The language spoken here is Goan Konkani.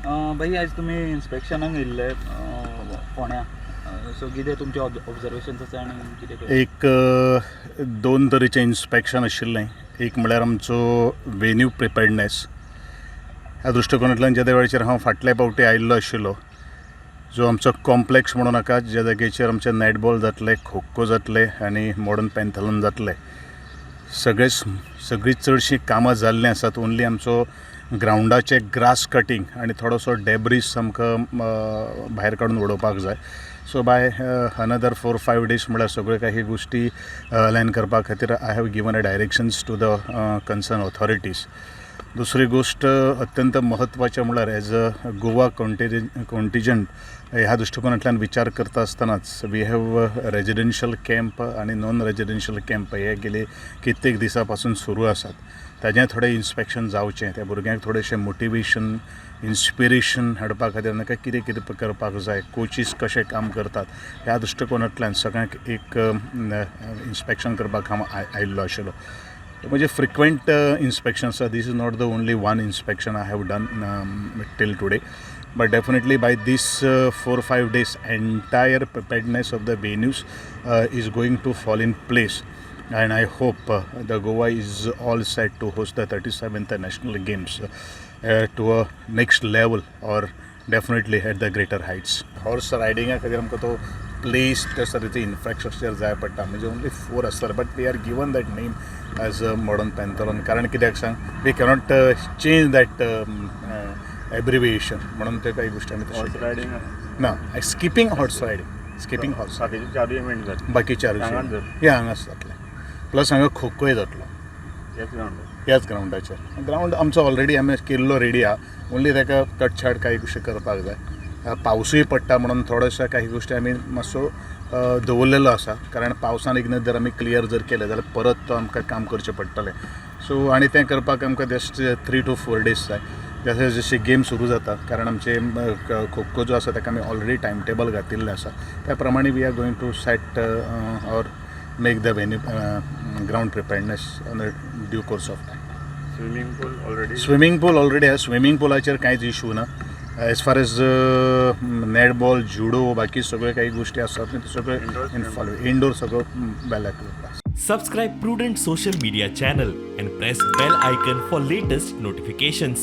भाई, आयज तुमी इन्स्पेक्शनाक येयल्ले फोंड्या, सो कितें तुमचें ऑब्जर्वेशन्स आसा आनी कितें केलें? एक दोन तरेचें इन्स्पेक्शन आशिल्लें. एक म्हळ्यार आमचो वेन्यू प्रिपेडनेस ह्या दृश्टिकोनांतल्यान. ज्या वेळाचेर हांव फाटल्या पावटी आयिल्लो आशिल्लो, जो आमचो कॉम्प्लेक्स म्हणून नाका, ज्या जाग्याचेर आमचें नॅटबॉल जातलें, खो खो जातलें आनी मॉडर्न पॅन्थलॉन जातलें, सगळेच सगळीं चडशीं कामां जाल्लीं आसात. ओन्ली आमचो ग्रावंडाचें ग्रास कटींग आनी थोडोसो डेब्रीस आमकां भायर काडून उडोवपाक जाय. So by another 4-5 days म्हळ्यार सगळ्यो काही गोश्टी अलायन करपा खातीर I have given a directions to the concern authorities. दुसरी गोश्ट अत्यंत म्हत्वाचें म्हळ्यार, एज अ गोवा कॉन्टिजंट ह्या दृश्टिकोनांतल्यान विचार करता आसतनाच, we have residential camp आनी नॉन रेजिडेन्शियल कॅम्प हे गेले कित्येक दिसां पासून सुरू आसात. ताजें थोडें इन्स्पेक्शन जावचें, त्या भुरग्यांक थोडेशें मोटिवेशन, इन्स्पिरेशन हाडपा खातीर तांकां कितें कितें करपाक जाय, कोचीस कशें काम करतात, ह्या दृश्टिकोनांतल्यान सगळ्यांक एक इन्स्पेक्शन करपाक हांव आयिल्लो आशिल्लो. म्हणजे फ्रिक्वेंट इन्स्पेक्शन आसा. This is not the only one inspection I have done till today, but definitely by this 4-5 days entire preparedness of the venues is going to fall in place and I hope the Goa is all set to host the 37th National Games to a next level or definitely at the greater heights. Horse रायडिंगा खातीर आमकां तो प्लेस, त्या तरेचें इन्फ्रास्ट्रक्चर जाय पडटा. म्हणजे ओन्ली फोर आसतले, but we are given that name as a modern पॅन्थलॉन, कारण कित्याक सांग, we cannot change that abbreviation, म्हणून ते काही गोष्टी आमी हॉर्स तशें रायडींग? ना, skipping horse riding, skipping horse. बाकीचे चारूय इव्हेंट जातले? बाकी चार हांगाच जातले? हे हांगाच जातले. प्लस हांगा खो खोय जातलो. ह्याच ग्रावंडार? ह्याच ग्रावंडाचेर. ग्रावंड आमचो ऑलरेडी आमी केल्लो रेडी आहा. ओन्ली ताका कटछाट काही गोश्टी करपाक जाय. पावसूय पडटा म्हणून थोड्योशो काही गोश्टी आमी मातसो दवरलेलो आसा, कारण पावसान एकदां जर आमी क्लियर जर केलें जाल्यार परत तो आमकां काम करचें पडटलें. सो आनी तें करपाक आमकां जस्ट 3 टू 4 डेज जाय, जशें जशें गेम सुरू जाता, कारण आमचे खो खो जो आसा ताका आमी ऑलरेडी टायम टेबल घातिल्लें आसा. त्या प्रमाणे we are going to set or make the venue ground preparedness on the due course of time. Swimming pool already? Swimming pool already आसा. स्विमींग पुलाचेर कांयच इशू ना. As far as netball, judo, बाकी सगळ्यो काही गोश्टी आसात ते सगळे Indoor? Indoor सगळं वेल आसा. Subscribe Prudent Social Media channel and press bell icon for latest notifications.